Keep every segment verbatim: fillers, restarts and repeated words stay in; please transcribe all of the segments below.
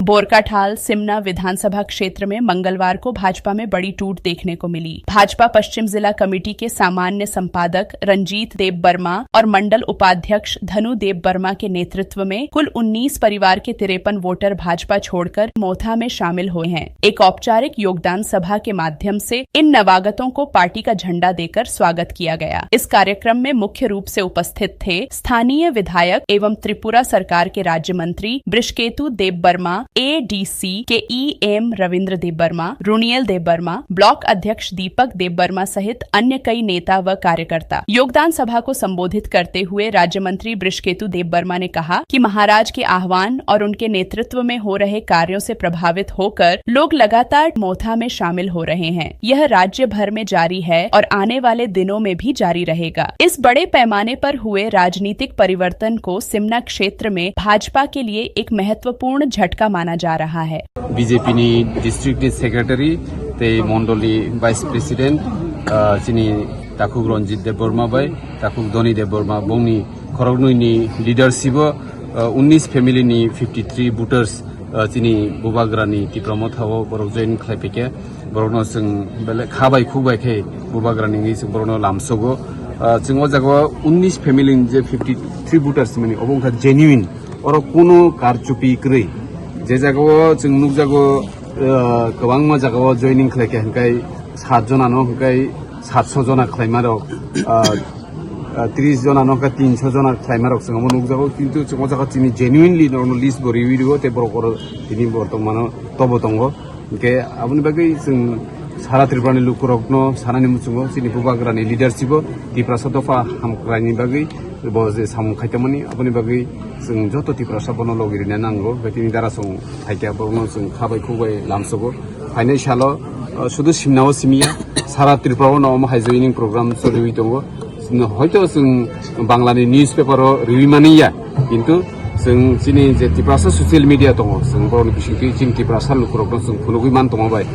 बोरकाठाल सिमना विधानसभा क्षेत्र में मंगलवार को भाजपा में बड़ी टूट देखने को मिली। भाजपा पश्चिम जिला कमेटी के सामान्य संपादक रंजीत देव वर्मा और मंडल उपाध्यक्ष धनु देव वर्मा के नेतृत्व में कुल उन्नीस परिवार के तिरपन वोटर भाजपा छोड़कर मोथा में शामिल हुए हैं। एक औपचारिक योगदान सभा के माध्यम से इन नवागतों को पार्टी का झंडा देकर स्वागत किया गया। इस कार्यक्रम में मुख्य रूप से उपस्थित थे स्थानीय विधायक एवं त्रिपुरा सरकार के राज्य मंत्री बृषकेतु देव वर्मा, एडीसी के ईएम रविंद्र देव वर्मा, रुणियल देव वर्मा, ब्लॉक अध्यक्ष दीपक देव वर्मा सहित अन्य कई नेता व कार्यकर्ता। योगदान सभा को संबोधित करते हुए राज्य मंत्री बृषकेतु देव वर्मा ने कहा कि महाराज के आह्वान और उनके नेतृत्व में हो रहे कार्यों से प्रभावित होकर लोग लगातार मोथा में शामिल हो रहे हैं। यह राज्य भर में जारी है और आने वाले दिनों में भी जारी रहेगा। इस बड़े पैमाने पर हुए राजनीतिक परिवर्तन को सिमना क्षेत्र में भाजपा के लिए एक महत्वपूर्ण झटका माना जा रहा है। Bjp ni district ni secretary tei mondol ni vice president, ah, chini takhuk Ranjit Debbarma bai takhuk Dhoni Debbarma bongni khoroknwi ni leadership o, ah, unnish family ni fifty three voters, ah, chini Bubagra ni Tipra Motha o borok join khlai phaikha. Borokno chwng belai kha bai khuk bai khe Bubagra ni wngwi chwng borokno lamsogo. Ah, chwng o jaga o unnish family ni je fifty three voters mani obo wngkha genuine, oro kuno karchupi kwrwi. Je jaga o chwng nukjago, ah, kwbangma jaga o joining khlai kha hwnkhe sat jona no hwnkhe satso jona khlaima rok, ah, ah, tris jona no hwnkhe tinso jona khlaima rok chwng omo nukjago, kintu chwng o jaga chini genuinely norokno list bo riwi rwo tei borok oro tini bortomano tobo tongo. Hwnkhe aboni bagwi chwng sara Tripura ni lukurokno sanani muchungo chini Bubagra ni leadership o Tiprasa dopha hamkrai ni bagwi bo je samung khaitongmani aboni bagwi chwng joto Tiprasa bono logi rina nango, hwnkhe tini dara chwng phaikha borokno chwng kha bai khuk bai lamsogo. Phainai salo, uh, sudu simna o simiya, sara Tripura o no omo hai joining program choliwi tongo. Hoito chwng Bangla ni newspaper o riwi mani ya, kintu chwng chini je Tiprasa social media tongo, chwng borokni bisingtwi chini Tiprasa lukurokno chwng phunugwi man tongma bai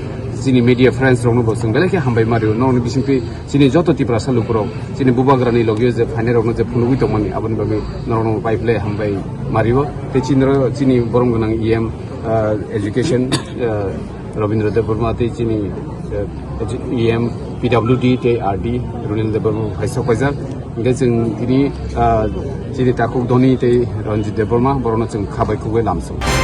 chini media friends rokno bo chwng belai khe hambai ma rio. Norokni bisingtwi chini joto Tiprasa lukurok chini Bubagrani logio je phainairokno je phunugwi tongmani aboni bagwi norokno bai belai hambai ma rio. Tei chini ro-, chini borom gwnang E M, ah, education, ah, Rabindra Debbarma tei chini, eh, E M P W D tei R D Runil Debbarma hai sok paijak. Hingke chwng tini, ah, chini takhuk Dhoni tei Ranjit Debbarma borokno chwng kha bai khuk bai lamsong.